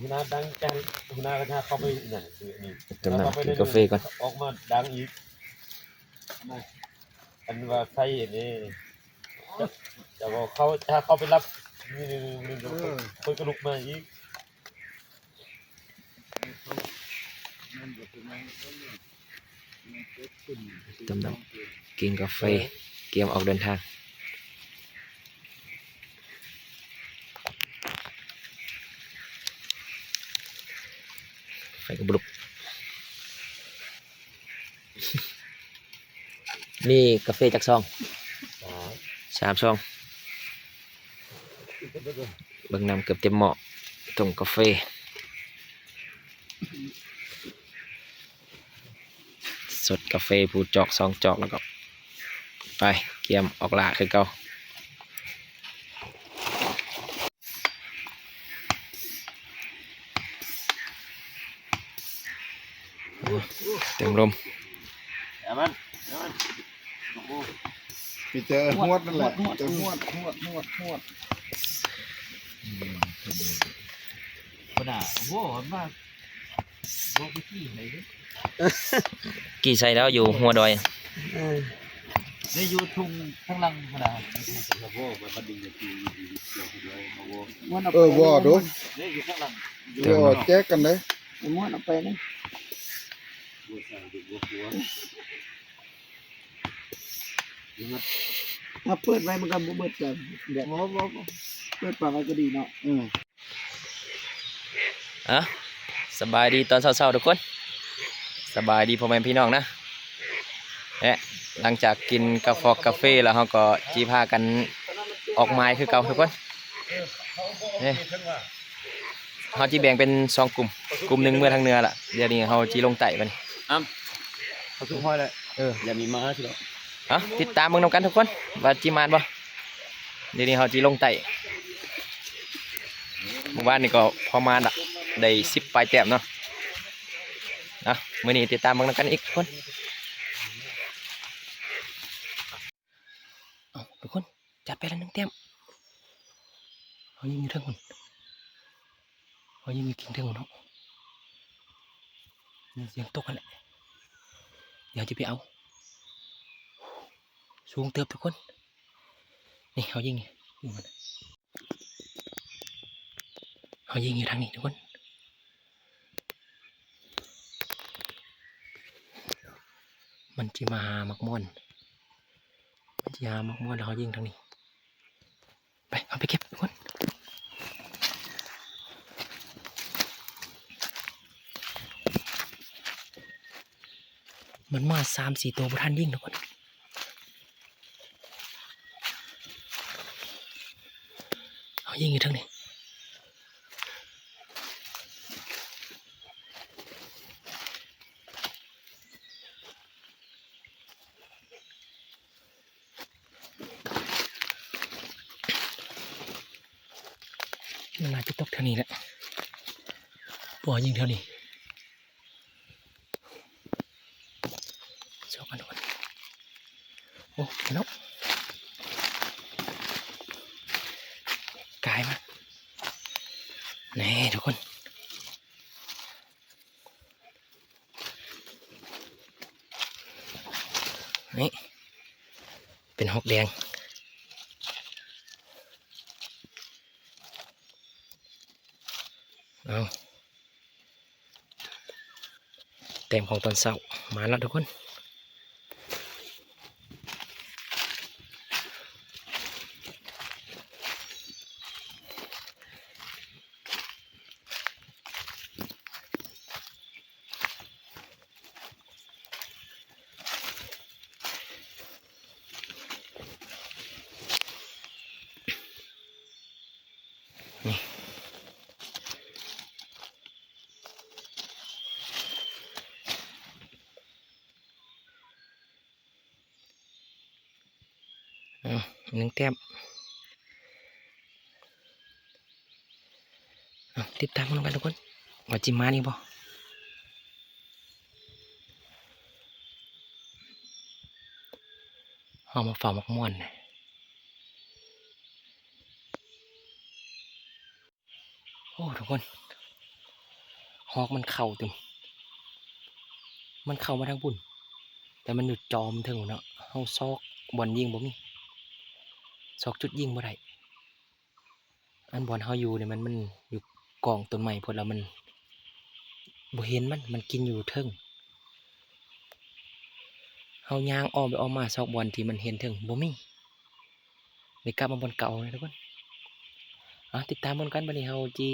ຫົວໜ້າດັງຈັງ ຫົວໜ້າກໍຫາເຂົ້າໄປນັ້ນ ຄືອັນນີ້ ຕົ້ມນ້ຳ ເຂົ້າໄປ ກິນກາເຟກ່ອນ ອອກມາດັງອີກ ອັນວ່າໃສ່ອັນນີ້ ແລ້ວກໍເຂົ້າ ຫາເຂົ້າໄປລັບ ນີ້ ນີ້ ນີ້ ເອີ ເພິ່ນກໍລຸກມາອີກ. ດຳໆ ກິນກາເຟ ກຽມອອກເດີນທາງ ໄຟກໍບໍ່ລຸກ. ມີກາເຟຈັກຊອງ? ສາມ ສາມຊອງ. ເບິ່ງນ້ຳເກືອບເຕັມໝໍ້ ຕົ້ມກາເຟ ສົດກາເຟຜູ້ຈອກສອງຈອກ ແລ້ວກໍໄປກຽມອອກລ່າຄືເກົ່າ. ໂອ້ ເຕັມລົມ ເອົາມັນ ເອົາມັນ ໂອ້ໂຫ ມີແຕ່ຫວດນັ້ນແຫຼະ ຫວດ ແຕ່ຫວດ ຫວດ ຫວດ ຫວດ ຫວດ ບໍ່ໜ້າ ໂອ້ໂຫ ມາ ບໍ່ໄປຂີ້ໃສ່ເດ້ ຂີ້ໃສ່ແລ້ວຢູ່ຫົວດອຍ ເອີ ນີ້ຢູ່ທົ່ງທາງຫຼັງພຸ້ນນະ ເອີ ບໍ່ດູ ນີ້ຢູ່ທາງຫຼັງ ເອີ ບໍ່ແຈກກັນເດ້ ມ້ວນອອກໄປນີ້ ເຮົາເປີດໄວ້ມັນກໍບໍ່ເບິດກັນ ບໍ່ ບໍ່ ບໍ່ ເປີດປາໄວ້ກໍດີເນາະ ອືມ. ອ່ະ ສະບາຍດີຕອນເຊົ້າໆ ທຸກຄົນ ສະບາຍດີພໍ່ແມ່ພີ່ນ້ອງນະ ແລະ ຫຼັງຈາກກິນກາຟອກກາເຟແລ້ວ ເຮົາກໍຊິພາກັນອອກໝາຍຄືເກົ່າທຸກຄົນ ເອີ ເຮົາຊິແບ່ງເປັນສອງກຸ່ມ ກຸ່ມໜຶ່ງເມືອທາງເໜືອລະ ດຽວນີ້ເຮົາຊິລົງໃຕ້ບັດນີ້ ອ້ຳ ເຮົາສຸກຮອຍແລ້ວ ເອີ ຢ່າມີມາຊິດອກ ເອົາ ຕິດຕາມເບິ່ງນຳກັນທຸກຄົນ ວ່າຊິໝານບໍ່? ດຽວນີ້ເຮົາຊິລົງໃຕ້ ມື້ວານນີ້ກໍພໍມານລະ ໄດ້ສິບປາຍແຕ້ມເນາະ ເອົາ ມື້ນີ້ຕິດຕາມເບິ່ງນຳກັນອີກທຸກຄົນ ເອົາ ທຸກຄົນ ຈັດໄປລະໜຶ່ງແຕ້ມ ເຮົາຍິງຢູ່ເທິງພຸ້ນ ເຮົາຍິງຢູ່ກິ່ງເທິງພຸ້ນເນາະ ຍິນສຽງຕົກຫັ້ນແຫຼະ ດຽວຈະໄປເອົາ ສູງເຕີບທຸກຄົນ ນີ້ເຮົາຍິງຢູ່ ເຮົາຍິງຢູ່ທາງນີ້ທຸກຄົນ ມັນຊິມາຫາໝາກມ່ອນ ມັນຊິຫາໝາກມ່ອນ ແລ້ວເຮົາຍິງທາງນີ້ ໄປ ເຮົາໄປເກັບທຸກຄົນ ມັນມາສາມສີ່ໂຕ ບໍ່ທັນຍິງທຸກຄົນ ເຮົາຍິງຢູ່ເທິງນີ້ ມັນໜ້າຈະຕົກແຖວນີ້ແຫຼະ ເພາະວ່າຍິງແຖວນີ້ ຊອກກັນທຸກຄົນ ໂອ້ ເຫັນແລ້ວ ກາຍມາ ນີ້ທຸກຄົນ ນີ້ ເປັນຫົກແດງ ເອົາ ແຕ້ມຂອງຕອນເຊົ້າ ມາແລ້ວທຸກຄົນ. ເອົາ ໜຶ່ງແຕ້ມ. ເອົາ ຕິດຕາມເບິ່ງນຳກັນທຸກຄົນ ວ່າຊິມານີ້ບໍ່. ເຮົາມາເຝົ້າໝາກມ່ອນ. ໂອ້ ທຸກຄົນ ຮອກມັນເຂົ້າຕື່ມ ມັນເຂົ້າມາທາງພຸ້ນ ແຕ່ມັນຢູ່ຈອມເທິງພຸ້ນເນາະ. ເຮົາຊອກບ່ອນຍິງບໍ່ມີ ຊອກຈຸດຍິງບໍ່ໄດ້. ອັນບ່ອນເຮົາຢູ່ນີ້ ມັນ ມັນຢູ່ກ້ອງຕົ້ນໄມ້ພຸ້ນ ແລ້ວມັນບໍ່ເຫັນມັນ ມັນກິນຢູ່ເທິງ. ເຮົາຍ່າງອ້ອມໄປອ້ອມມາ ຊອກບ່ອນທີ່ມັນເຫັນເທິງ ບໍ່ມີ. ໄດ້ກັບມາບ່ອນເກົ່າເລີຍທຸກຄົນ. ເອົາ ຕິດຕາມເບິ່ງກັນ ບາດນີ້ເຮົາຊິ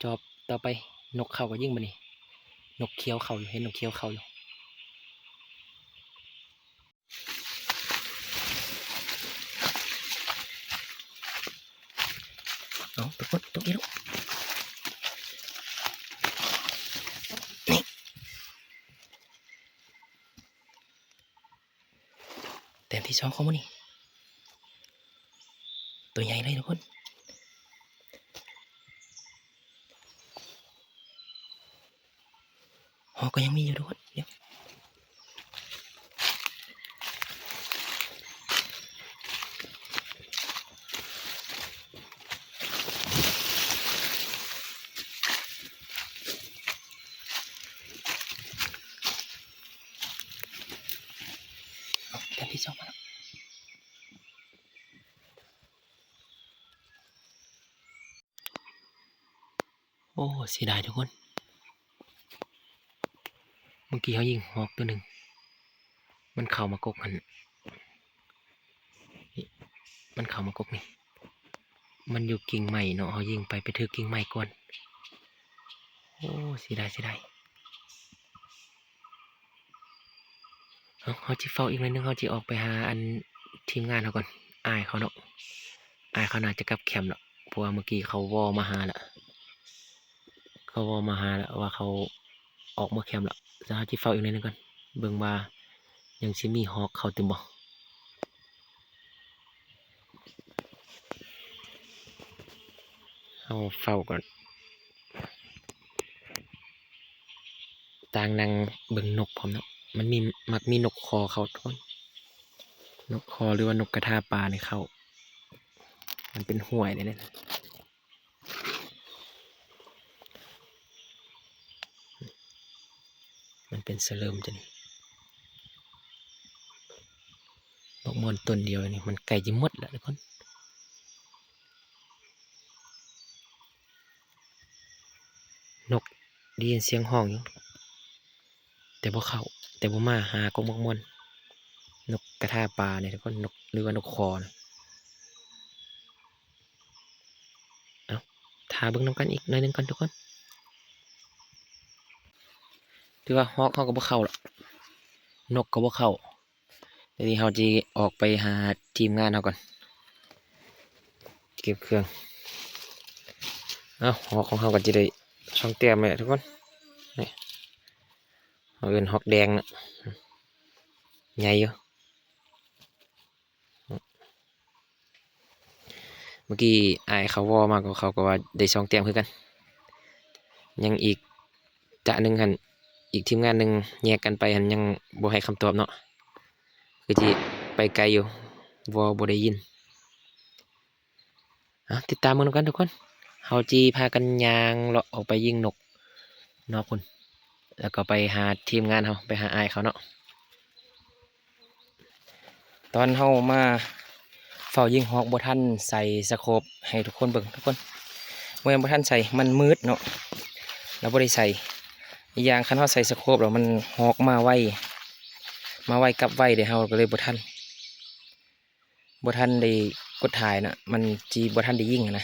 ຈອບຕໍ່ໄປ. ນົກເຂົ້າກໍຍິງບາດນີ້ ນົກຂຽວເຂົ້າຢູ່ ເຫັນນົກຂຽວເຂົ້າຢູ່. ເອົາ ທຸກຄົນ ຕົກອີກແລ້ວ ນີ້ ແຕ້ມທີສອງຂອງມື້ນີ້ ຕົວໃຫຍ່ເລີຍທຸກຄົນ. ຮອກກໍຍັງມີຢູ່ທຸກຄົນ ດຽວ ເອົາ ແຕ້ມທີສອງມາແລ້ວ. ໂອ້ ເສຍດາຍທຸກຄົນ ເມື່ອກີ້ເຮົາຍິງຮອກຕົວໜຶ່ງ ມັນເຂົ້າມາກົກຫັ້ນ ນີ້ ມັນເຂົ້າມາກົກນີ້ ມັນຢູ່ກິ່ງໄມ້ເນາະ ເຮົາຍິງໄປ ໄປຖືກກິ່ງໄມ້ກ່ອນ. ໂອ້ ເສຍດາຍ ເສຍດາຍ. ເຮົາ ເຮົາຊິເຝົ້າອີກໜ້ອຍໜຶ່ງ ເຮົາຊິອອກໄປຫາອັນທີມງານເຮົາກ່ອນ ອ້າຍເຂົາເນາະ. ອ້າຍເຂົາໜ້າຈະກັບແຄມແລ້ວ ເພາະວ່າເມື່ອກີ້ເຂົາວໍມາຫາແລ້ວ ເຂົາວໍມາຫາແລ້ວວ່າເຂົາອອກເມືອແຄມແລ້ວ. ແຕ່ເຮົາຊິເຝົ້າອີກໜ້ອຍໜຶ່ງກ່ອນ ເບິ່ງວ່າຍັງຊິມີຮອກເຂົ້າຕື່ມບໍ່. ເຮົາເຝົ້າກ່ອນ ຕ່າງນັ່ງເບິ່ງນົກພ້ອມເນາະ ມັນມີ ມັກມີນົກຄໍເຂົ້າທຸກຄົນ ນົກຄໍ ຫຼືວ່ານົກກະທາປານີ້ເຂົ້າ ມັນເປັນຫ້ວຍເດ້ ມັນເປັນສະເຫຼີມຈັ່ງນີ້. ໝາກມ່ອນຕົ້ນດຽວນີ້ ມັນໃກ້ຈະໝົດແລ້ວທຸກຄົນ. ນົກໄດ້ຍິນສຽງຮ້ອງຢູ່ ແຕ່ບໍ່ເຂົ້າ ແຕ່ບໍ່ມາຫາກົກໝາກມ່ອນ. ນົກກະທາປານີ້ທຸກຄົນ ນົກ ຫຼືວ່ານົກຄໍນະ. ເອົາ ຖ້າເບິ່ງນຳກັນອີກໜ້ອຍໜຶ່ງກ່ອນທຸກຄົນ. ຖືວ່າຮອກເຮົາກໍບໍ່ເຂົ້າລະ ນົກກໍບໍ່ເຂົ້າ. ດຽວນີ້ເຮົາຊິອອກໄປຫາທີມງານເຮົາກ່ອນ ເກັບເຄື່ອງ. ເອົາ ຮອກຂອງເຮົາກໍຈະໄດ້ສອງແຕ້ມແລ້ວທຸກຄົນ. ນີ້ ເຮົາເອີ້ນຮອກແດງນະ ໃຫຍ່ຢູ່. ເມື່ອກີ້ອ້າຍເຂົາວໍມາ ກໍເຂົາກໍວ່າໄດ້ສອງແຕ້ມຄືກັນ. ຍັງອີກຈະໜຶ່ງຫັ້ນ ອີກທີມງານໜຶ່ງແຍກກັນໄປຫັ້ນ ຍັງບໍ່ໃຫ້ຄຳຕອບເນາະ ຄືຊິໄປໄກຢູ່ ວໍບໍ່ໄດ້ຍິນ. ເອົາ ຕິດຕາມເບິ່ງນຳກັນທຸກຄົນ. ເຮົາຊິພາກັນຍ່າງເລາະອອກໄປຍິງນົກນອກພຸ້ນ ແລ້ວກໍໄປຫາທີມງານເຮົາ ໄປຫາອ້າຍເຂົາເນາະ. ຕອນເຮົາມາເຝົ້າຍິງຮອກ ບໍ່ທັນໃສ່ສະໂຄບໃຫ້ທຸກຄົນເບິ່ງທຸກຄົນ. ບໍ່ແມ່ນບໍ່ທັນໃສ່ ມັນມືດເນາະ ລະບໍ່ໄດ້ໃສ່. ອີກຢ່າງ ຄັນເຮົາໃສ່ສະໂຄບແລ້ວ ມັນ ຮອກມາໄວ ມາໄວກັບໄວເດ້ ເຮົາກໍເລີຍບໍ່ທັນ ບໍ່ທັນໄດ້ກົດຖ່າຍນະ ມັນຊິບໍ່ທັນໄດ້ຍິງຫັ້ນນະ.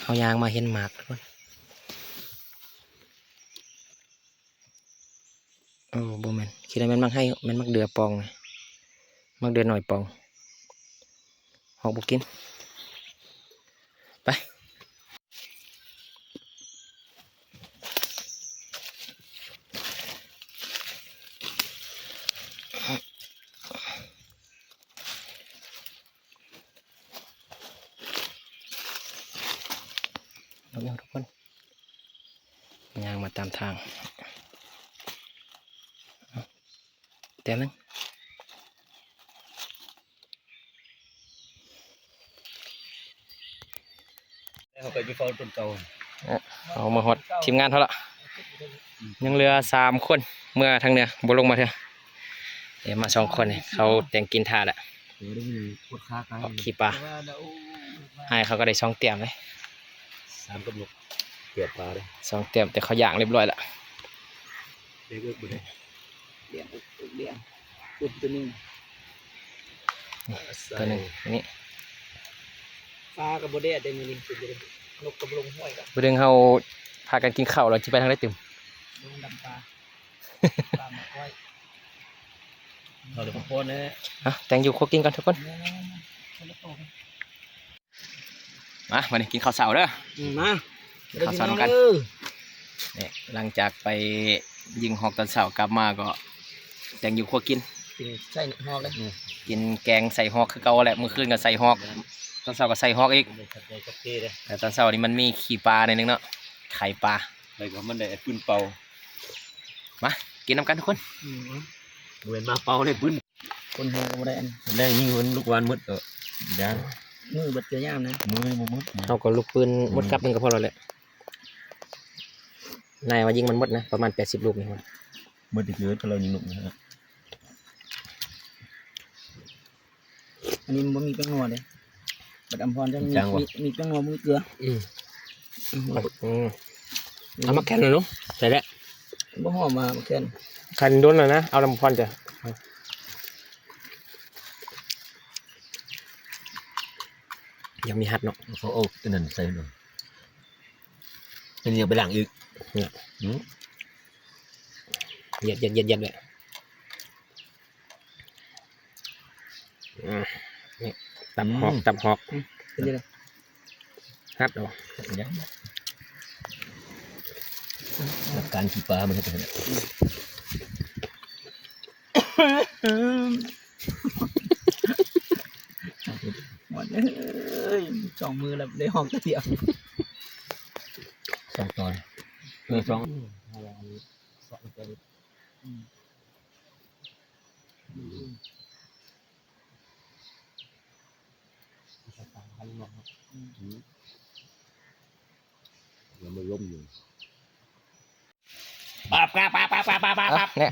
ເຮົາຍ່າງມາເຫັນໝາກທຸກຄົນ. ໂອ້ ບໍ່ແມ່ນ ຄິດວ່າແມ່ນໝາກໄຮ ແມ່ນໝາກເດື່ອປ່ອງ ໝາກເດື່ອນ້ອຍປ່ອງ. ຮອກບໍ່ກິນ ໄປ. ເອົາ ທຸກຄົນ ຍ່າງມາຕາມທາງ ເອົາ ແຕ້ມໜຶ່ງ. ເຮົາກໍຢູ່ເຝົ້າຕົ້ນເກົ່າ ເອີ ເຮົາມາຮອດທີມງານເຮົາລະ ຍັງເຫຼືອສາມຄົນ ເມືອທາງເໜືອ ບໍ່ລົງມາເທື່ອ. ເອີ ມາສອງຄົນນີ້ ເຂົາແຕ່ງກິນຖ້າລະ ເອີ ໄດ້ມີໂຄດຄາກາຍ ເພາະຂີ້ປາ. ອ້າຍເຂົາກໍໄດ້ສອງແຕ້ມເດ້ ສາມກັບນົກ ເກືອບປາເດ້ ສອງແຕ້ມ ແຕ່ເຂົາຍ່າງຮຽບຮ້ອຍລະ. ເດັກເອິກບໍ່ໄດ້ ລ້ຽງເອິກລ້ຽງ ອຸບຕົວໜຶ່ງ ນີ້ ໂຕໜຶ່ງ ນີ້ ຟ້າກໍບໍ່ແດດເດ້ມື້ນີ້ ສົມມຸດນົກກໍບໍ່ລົງຫ້ວຍກໍ ມື້ໜຶ່ງເຮົາພາກັນກິນເຂົ້າ ແລ້ວຊິໄປທາງໃດຕື່ມ ລົງດຳປາ ປາມາກ້ອຍ ເຂົາເລີຍບໍ່ພໍແນ່. ເອົາ ແຕ່ງຢູ່ຄົວກິນກ່ອນທຸກຄົນ ແມ່ນໆ ຄົນລະໂຕກັນ. ມາ ບາດນີ້ກິນເຂົ້າເຊົ້າເດີ ອືມ ມາ ກິນເຂົ້າເຊົ້ານຳກັນ. ນີ້ ຫຼັງຈາກໄປຍິງຮອກຕອນເຊົ້າກັບມາກໍແຕ່ງຢູ່ຄົວກິນ ກິນໃສ່ຮອກເລີຍ ອືມ ກິນແກງໃສ່ຮອກຄືເກົ່າແຫຼະ. ມື້ຄືນກໍໃສ່ຮອກ ຕອນເຊົ້າກໍໃສ່ຮອກອີກ ແຕ່ຕອນເຊົ້ານີ້ມັນມີຂີ້ປາໜ້ອຍໜຶ່ງເນາະ ໄຂ່ປາ ແລ້ວກໍມັນໄດ້ໄອ້ປືນເປົ່າ. ມາ ກິນນຳກັນທຸກຄົນ ອືມ ບໍ່ແມ່ນມາເປົ່າເດ້ ປືນ ຄົນເຮືອກໍບໍ່ໄດ້ອັນ ແລງຍິງເພິ່ນລູກວານໝົດກໍຢ້ານ ມືເບິດກໍຢ້ານນະ ມືບໍ່ໝົດ ເຮົາກໍລູກປືນໝົດກັບໜຶ່ງກໍພໍແລ້ວແຫຼະ. ນາຍວ່າຍິງມັນໝົດນະ ປະມານແປດສິບລູກນີ້ ໝົດທີ່ເກີດ ເຂົາເຈົ້າຍິງນົກນະ. ອັນນີ້ມັນບໍ່ມີແປ້ງນົວເດ້ ບັດອຳພອນຈະມີ ມີແປ້ງນົວ ບໍ່ມີເກືອ ອືມ ອືມ ເອົາໝາກແຄນເນາະ ໃສ່ແລ້ວ ບໍ່ຫອມວ່າໝາກແຄນ ຄັນດົນແລ້ວນະ ເອົານຳພອນຈ້ະ ຍັງມີຮັດເນາະ ເຂົາເອົາອັນນັ້ນໃສ່ເນາະ ອັນນີ້ເອົາໄປລ້າງອີກ ເນຍ ອືມ ຢຽດໆໆໆ ເລີຍ. ອືມ ນີ້ ຕັບຮອກ ອືມ ຕັບຮອກ ອືມ ເປັນຈັ່ງໃດ ຮັດເອົາ ຍັງ ຫຼັກການຂີ້ປາມັນເຮັດຈັ່ງໃດ ໝົດເອີຍ ສອງມື້ແລ້ວໄດ້ຮອກເທື່ອດຽວ ສອງຕອນ ເອີ ສອງ ແລ້ວມັນລົມຢູ່ ປັບ ປັບ ປັບ ປັບ ປັບ ປັບ ປັບ ເອີ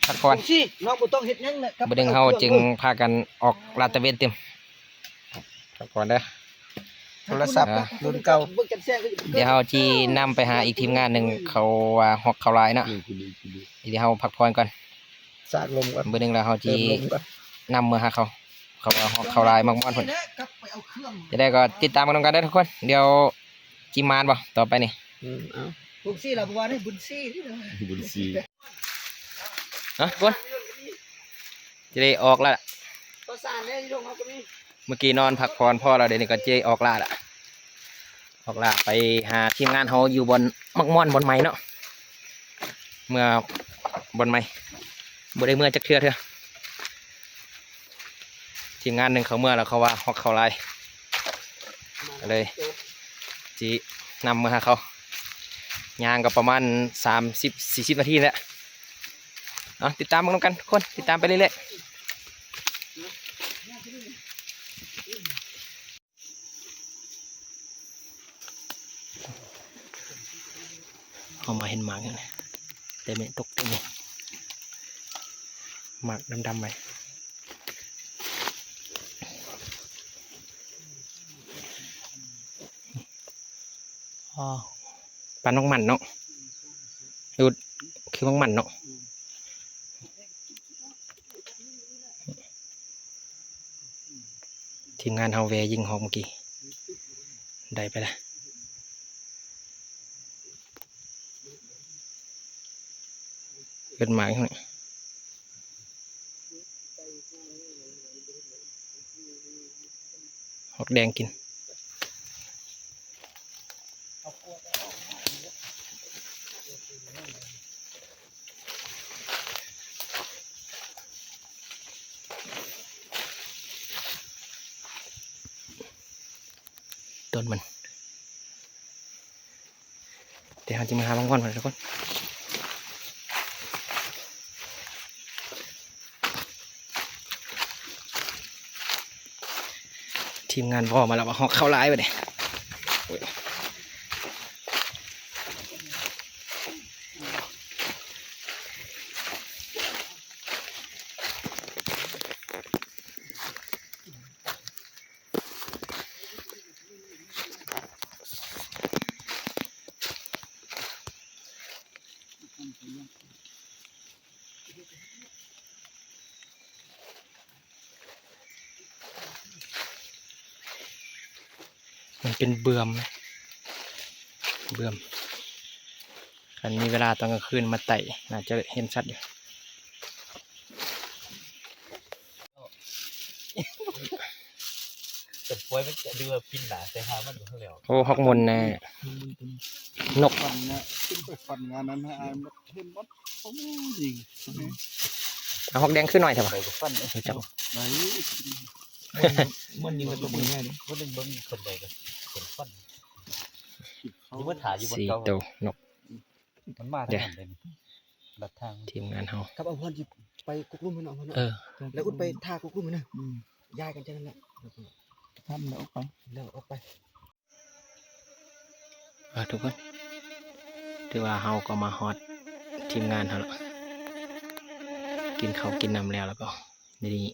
ພັກຜ່ອນ ຊິນ້ອງບໍ່ຕ້ອງເຮັດຫຍັງແຫຼະ ບາດນີ້ເຮົາຈຶ່ງພາກັນອອກລາດຕະເວນຕື່ມ ພັກຜ່ອນເດີ ໂທລະສັບ ເອີ ລຸ້ນເກົ່າ ດຽວເຮົາຊິນຳໄປຫາອີກທີມງານໜຶ່ງ ເຂົາວ່າຮອກເຂົ້າຫຼາຍເນາະ ດຽວເຮົາພັກຜ່ອນກ່ອນ ຊາກລົມກ່ອນ ມື້ໜຶ່ງແລ້ວເຮົາຊິ ເຕີມລົມກ່ອນ ນຳເມືອຫາເຂົາ ເຂົາວ່າຮອກເຂົ້າຫຼາຍ ໝາກມ່ອນພຸ້ນ ຈັ່ງໃດກໍຕິດຕາມກັນນຳກັນເດີທຸກຄົນ ດຽວຊິມານບໍ່ຕໍ່ໄປນີ້ ອືມ ເອົາ ບຸນຊີລະບໍ່ວ່າໄດ້ ບຸນຊີ ບຸນຊີ ເນາະທຸກຄົນ ຈະໄດ້ອອກແລ້ວ ເມື່ອກີ້ນອນພັກຜ່ອນພໍແລ້ວ ດຽວນີ້ກໍຈະໄດ້ອອກລ່າລະ ອອກລ່າໄປຫາທີມງານເຮົາຢູ່ບ່ອນໝາກມ່ອນບ່ອນໃໝ່ເນາະ ເມືອບ່ອນໃໝ່ ບໍ່ໄດ້ເມືອຈັກເທື່ອເທື່ອ ທີມງານໜຶ່ງເຂົາເມືອແລ້ວ ເຂົາວ່າຮອກເຂົ້າຫຼາຍ ກໍເລີຍຊິນຳເມືອຫາເຂົາ ຍ່າງກໍປະມານສາມສິບ ສີ່ສິບນາທີແຫຼະ ເອົາ ຕິດຕາມເບິ່ງນຳກັນທຸກຄົນ ຕິດຕາມໄປເລື້ອຍໆ ເຮົາມາເຫັນໝາກຢູ່ນີ້ ແຕ່ແມ່ນຕົກເຕັມ ໝາກດຳໆໄວ້ ອໍ ປານໝາກໝັ່ນເນາະ ດູດຄືໝາກໝັ່ນເນາະ. ທີມງານເຮົາແວ່ຍິງຮອກເມື່ອກີ້ ໄດ້ໄປລະ ເອີ້ນໝາກຫຍັງນີ້ ຮອກແດງກິນ. ຕົ້ນມັນ ແຕ່ເຮົາຈະມາຫາບາງບ່ອນພຸ້ນແຫຼະທຸກຄົນ. ທີມງານວໍມາແລ້ວວ່າຮອກເຂົ້າຫຼາຍບັດນີ້. ມັນເປັນເບື່ອມ ເບື່ອມ. ຄັນມີເວລາຕອນກາງຄືນມາໄຕ່ ໜ້າຈະເຫັນຊັດຢູ່. ເປັນປ່ວຍມັນຈະເດືອປິ່ນໜ້າໃສ່ຫາມັນຢູ່ແລ້ວ. ໂອ້ ຮອກມົນນະ ນົກ ຝັນນະ ຂຶ້ນໄປຝັນງານນັ້ນ ອ້າຍມັນເຫັນໝົດ. ໂອ້ ຍິງ ເອົາຮອກແດງຄືໜ້ອຍແທ້ຫວາ? ໄປກໍຝັນເດ້ ເຈົ້າ ໄດ້ ມັນຍິງກໍຕົກງ່າຍເດ້ ມັນເບິ່ງຄົນໃດກໍເປັນຝັນ. ຢູ່ມາຖ້າຢູ່ບ່ອນເກົ່າ ສີ່ໂຕນົກ ມັນມາທາງນັ້ນເດ້ ລັດທາງ ທີມງານເຮົາ ກັບອາພອນຊິໄປກົກລຸ່ມແມ່ນເນາະ ເອີ ແລ້ວຄຸນໄປຖ້າກົກລຸ່ມນະ ອືມ ຍ້າຍກັນຈັ່ງນັ້ນແຫຼະ ທຳແລ້ວອອກໄປ ແລ້ວອອກໄປ. ອ່າ ທຸກຄົນ ຖືວ່າເຮົາກໍມາຮອດທີມງານເຮົາລະ ກິນເຂົ້າກິນນ້ຳແລ້ວ ແລ້ວກໍນີ້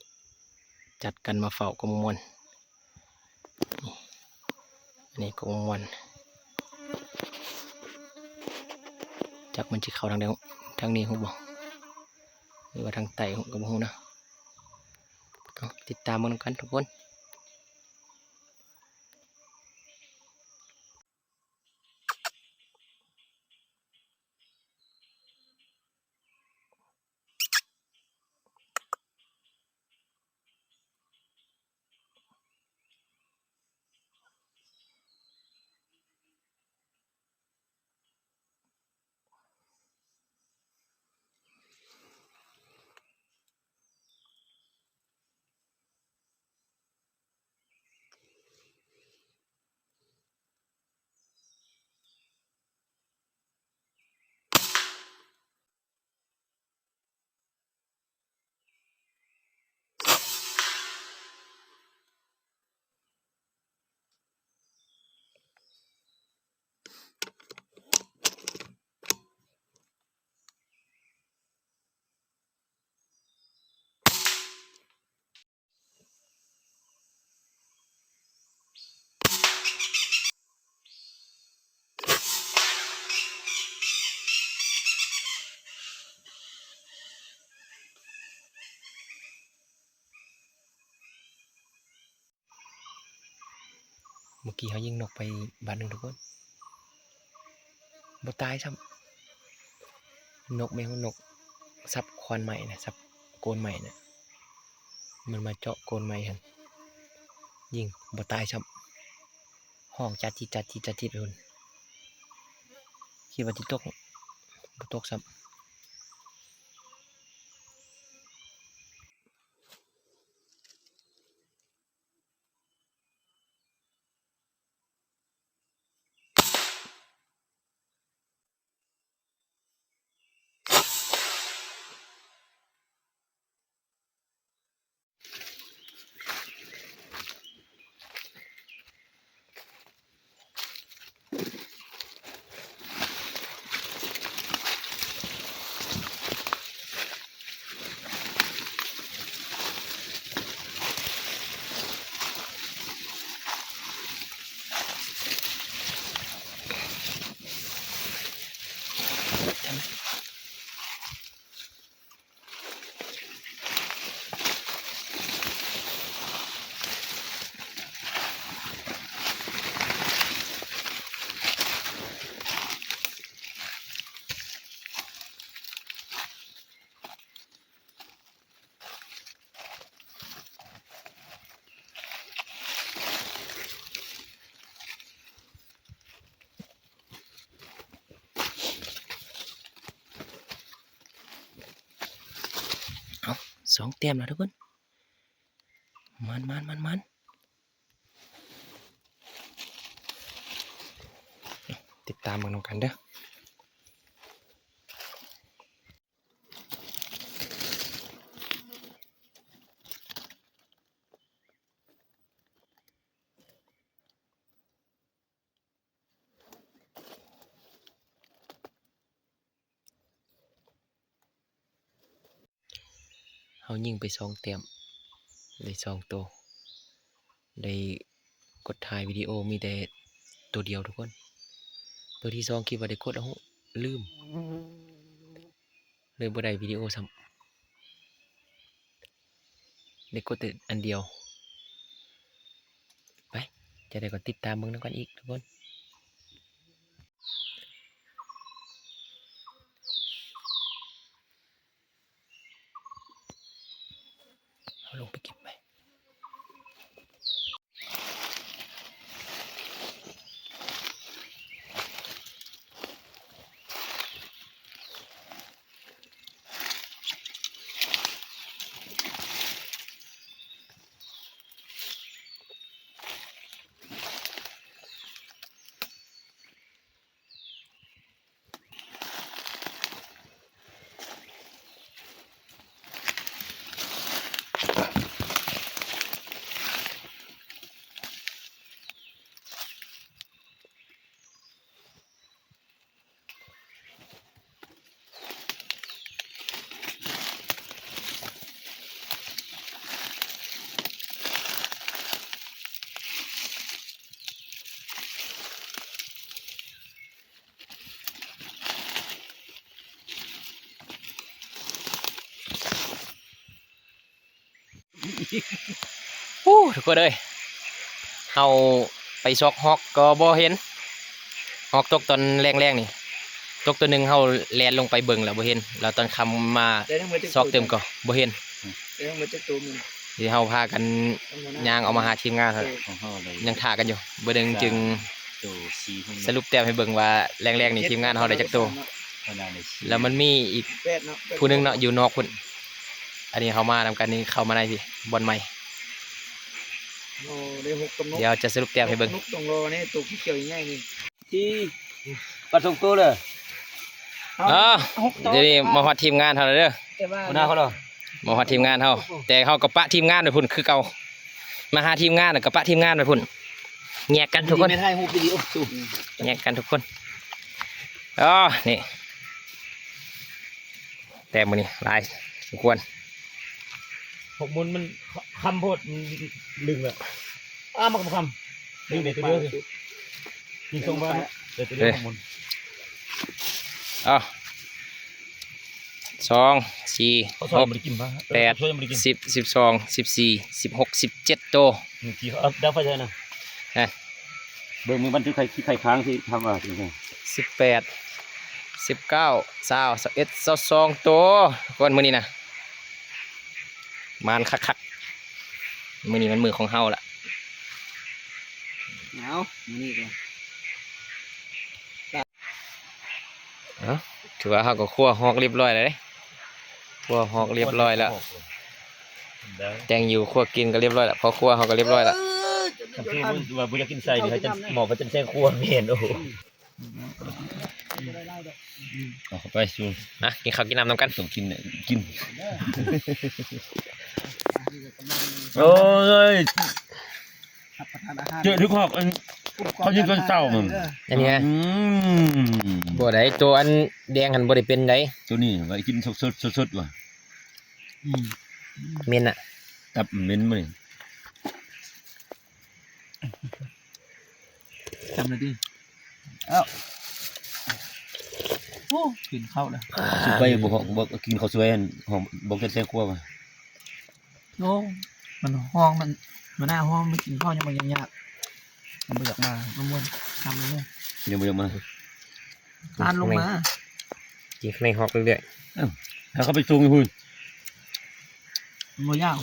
ຈັດກັນມາເຝົ້າກົກມ່ວນ. ອັນນີ້ກົກມ່ວນ ຈັກມັນຊິເຂົ້າທາງໃດ ທາງນີ້ຮູ້ບໍ່ ຫຼືວ່າທາງໃຕ້ ກໍບໍ່ຮູ້ນະ. ເອົາ ຕິດຕາມເບິ່ງນຳກັນທຸກຄົນ. ເມື່ອກີ້ເຮົາຍິງນົກໄປບາດໜຶ່ງທຸກຄົນ ບໍ່ຕາຍຊ້ຳ. ນົກແມ່ນນົກສັບຂອນໄມ້ນະ ສັບໂກນໄມ້ນະ ມັນມາເຈາະໂກນໄມ້ຫັ້ນ ຍິງບໍ່ຕາຍຊ້ຳ ຮ້ອງຈາດຈິດ ຈາດຈິດ ຈາດຈິດພຸ້ນ ຄິດວ່າຊິຕົກ ບໍ່ຕົກຊ້ຳ. ເອົາ ສອງແຕ້ມແລ້ວທຸກຄົນ ໝານໆໆໆ ຕິດຕາມເບິ່ງນຳກັນເດີ້. ເຮົາຍິງໄປສອງແຕ້ມ ໄດ້ສອງໂຕ ໄດ້ກົດຖ່າຍວິດີໂອມີແຕ່ໂຕດຽວທຸກຄົນ ໂຕທີສອງຄິດວ່າໄດ້ກົດ ເອົາ ລືມ ເລີຍບໍ່ໄດ້ວິດີໂອຊ້ຳ ໄດ້ກົດແຕ່ອັນດຽວ ໄປ ຈະໄດ້ກໍຕິດຕາມເບິ່ງນຳກັນອີກທຸກຄົນ. ເຮົາລົງໄປເກັບໃໝ່. ໂອ້ ທຸກຄົນເອີຍ ເຮົາໄປຊອກຮອກກໍບໍ່ເຫັນ ຮອກຕົກຕອນແລງໆນີ້ ຕົກຕົວໜຶ່ງ ເຮົາແລ່ນລົງໄປເບິ່ງແລ້ວບໍ່ເຫັນ ແລ້ວຕອນຄ່ຳມາຊອກຕື່ມກໍບໍ່ເຫັນ ໄດ້ທັງໝົດຈັກໂຕມື້ນີ້ ທີ່ເຮົາພາກັນຍ່າງອອກມາຫາທີມງານຫັ້ນແຫຼະ ຂອງເຮົາໄດ້ ຍັງຖ້າກັນຢູ່ ເບິ່ງຈຶ່ງສະຫຼຸບແຕ້ມໃຫ້ເບິ່ງວ່າແລງໆນີ້ທີມງານເຮົາໄດ້ຈັກໂຕ ແລ້ວມັນມີອີກຜູ້ໜຶ່ງເນາະ ຢູ່ນອກພຸ້ນ ອັນນີ້ເຮົາມານຳກັນນີ້ ເຂົ້າມາໃນພີ້ ບ່ອນໃໝ່ ໂອ້ ໄດ້ຫົກກັບນົກ ດຽວຈະສະຫຼຸບແຕ້ມໃຫ້ເບິ່ງ ນົກຕ້ອງລໍນີ້ ໂຕຂຽວໆໃຫຍ່ໆນີ້ ທີ່ປາສອງໂຕເລີຍ ເອົາ ດຽວນີ້ມາຮອດທີມງານເຮົາແລ້ວເດີ ຫົວໜ້າເຂົາເນາະ ມາຮອດທີມງານເຮົາ ແຕ່ເຮົາກໍປະທີມງານໄວ້ພຸ້ນຄືເກົ່າ ມາຫາທີມງານແລ້ວກໍປະທີມງານໄວ້ພຸ້ນ ແຍກກັນທຸກຄົນ ແຍກກັນທຸກຄົນ ອໍ ນີ້ ແຕ້ມມື້ນີ້ຫຼາຍສົມຄວນ ຫົກໂມງມັນຄ່ຳໂພດ ມັນລຶ້ງແລ້ວ ອ້າ ມັນກໍບໍ່ຄ່ຳ ດຶງໄດ້ຕົວດຽວ ຍິງສອງບາດເນາະ ໄດ້ຕົວດຽວ ເອີ ຫົກໂມງ ເອົາ ສອງ ສີ່ ຫົກ ແປດ ສິບ ສິບສອງ ສິບສີ່ ສິບຫົກ ສິບເຈັດໂຕ ນີ້ທີ່ເອົາດັງໄຟໃສ່ນະ ຮະ ເບິ່ງມື້ວັນທີ່ໄຂ່ ຂີ້ໄຂ່ຄ້າງທີ່ທຳວ່າ ສິບແປດ ສິບເກົ້າ ຊາວ ຊາວເອັດ ຊາວສອງໂຕ ກ່ອນມື້ນີ້ນະ ໝານຄັກໆ ມື້ນີ້ມັນມື້ຂອງເຮົາລະ ເອົາ ມື້ນີ້ກໍ ເອົ້າ ຖືວ່າເຮົາກໍຄົວຮອກລຽບຮ້ອຍແລ້ວເດ້ ຄົວຮອກລຽບຮ້ອຍແລ້ວ ແຕ່ງຢູ່ຄົວກິນກໍລຽບຮ້ອຍແລ້ວ ພໍ່ຄົວເຮົາກໍລຽບຮ້ອຍແລ້ວ ຄັນຄືວ່າບໍ່ຢາກກິນໃສ່ນີ້ ເຂົາຈະ ໝໍເພິ່ນຈະໃສ່ຄົວແມ່ນ ໂອ້ໂຫ ເອົາເຂົ້າໄປສູ່ ນະ ກິນເຂົ້າກິນນ້ຳນຳກັນ ຕ້ອງກິນ ກິນ ໂອ້ຍ ເຈີຖືກຮອກ ອັນ ເຂົາຍິງຕອນເຊົ້ານັ້ນ ອັນນີ້ ອືມ ບໍ່ໄດ້ ໂຕອັນແດງຫັ້ນບໍ່ໄດ້ເປັນໃດ ໂຕນີ້ໄວ້ກິນສົດໆ ສົດໆວ່າ ອືມ ເໝັນນະ ຕັບເໝັນມື້ນີ້ ຈຳໄດ້ຕິ ເອົ້າ ໂອ້ ກິນເຂົ້າແລ້ວ ຊິໄປບໍ່ ບໍ່ກິນເຂົ້າສວຍ ຫອມບໍ່ກິນແຊງຄົວວ່າ ໂອ້ ມັນຮ້ອງ ມັນ ມັນໜ້າຮ້ອງ ມັນກິນເຂົ້າຍັງບໍ່ ຍັງຍາກ ມັນບໍ່ຢາກມາ ມັນມ່ວນ ທຳເລີຍ ຍັງບໍ່ຢາກມາ ຄານລົງມາ ກິນຂ້າງໃນຮອກເລື້ອຍໆ ເອົ້າ ໃຫ້ເຂົາໄປສົ່ງຢູ່ພຸ້ນ ມັນບໍ່ຢາກ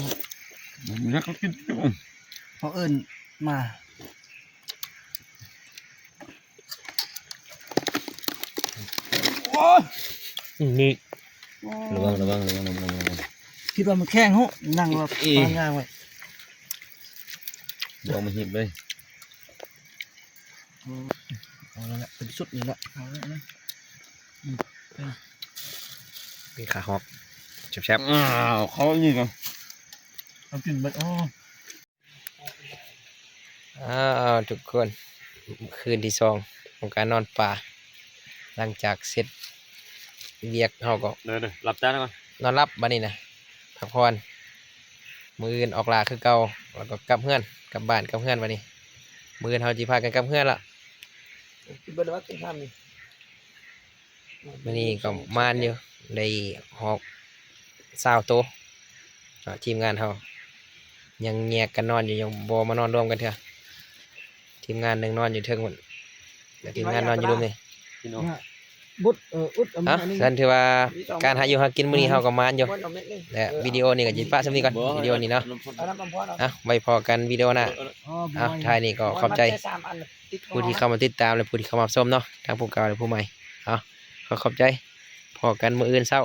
ມັນຢາກກໍກິນ ເຂົາເອີ້ນມາ ໂອ້ຍ ນີ້ ໂອ້ຍ ລະວັງ ລະວັງ ລະວັງ ລະວັງ ລະວັງ ຄິດວ່າມັນແຂງເນາະ ນັ່ງແບບ ເອີ ວາງງ່າຍໄວ້ ບໍ່ເອົາມາຮີບເລີຍ ເອົາແລ້ວແຫຼະ ເປັນຊຸດນີ້ແຫຼະ ເອົາແລ້ວນະ ອືມ ເປັນຂາຮອກ ແຊບໆ ອ້າວ ເຂົ້ານີ້ກ່ອນ ເອົາກິນເບິດ ໂອ້ ອ້າວ ທຸກຄົນ ຄືນທີສອງຂອງການນອນປ່າ ຫຼັງຈາກເສັດວຽກເຮົາກໍ ເດີໆ ຫຼັບຕາກ່ອນ ນອນຫຼັບບາດນີ້ນະ ພັກຜ່ອນ ມື້ອື່ນອອກລ່າຄືເກົ່າ ແລ້ວກໍກັບເຮືອນ ກັບບ້ານກັບເຮືອນບາດນີ້ ມື້ອື່ນເຮົາຊິພາກັນກັບເຮືອນລະ ກິນເບິດແລ້ວວ່າກິນຂ້າມນີ້ ມື້ນີ້ກໍໝານຢູ່ ໄດ້ຮອກຊາວໂຕ ເນາະ ທີມງານເຮົາ ຍັງແຍກກັນນອນຢູ່ ຍັງບໍ່ມານອນລວມກັນເທື່ອ ທີມງານໜຶ່ງນອນຢູ່ເທິງພຸ້ນ ແລະ ທີມງານນອນຢູ່ລຸ່ມນີ້ ພີ່ນ້ອງ ບຸດ ເອີ ອຶດ ເອົາ ອັນນີ້ ຊັ້ນຖືວ່າການຫາຢູ່ຫາກິນມື້ນີ້ເຮົາກໍມານຢູ່ ແລະ ວິດີໂອນີ້ກໍຊິປະສ່ຳນີ້ກ່ອນ ວິດີໂອນີ້ເນາະ ເອົາ ໄວ້ພໍ້ກັນວິດີໂອໜ້າ ເອົາ ທ້າຍນີ້ກໍຂອບໃຈຜູ້ທີ່ເຂົ້າມາຕິດຕາມ ແລະ ຜູ້ທີ່ເຂົ້າມາຊົມເນາະ ທັງຜູ້ເກົ່າ ແລະ ຜູ້ໃໝ່ ເອົາ ຂໍຂອບໃຈ ພໍ້ກັນມື້ອື່ນເຊົ້າ.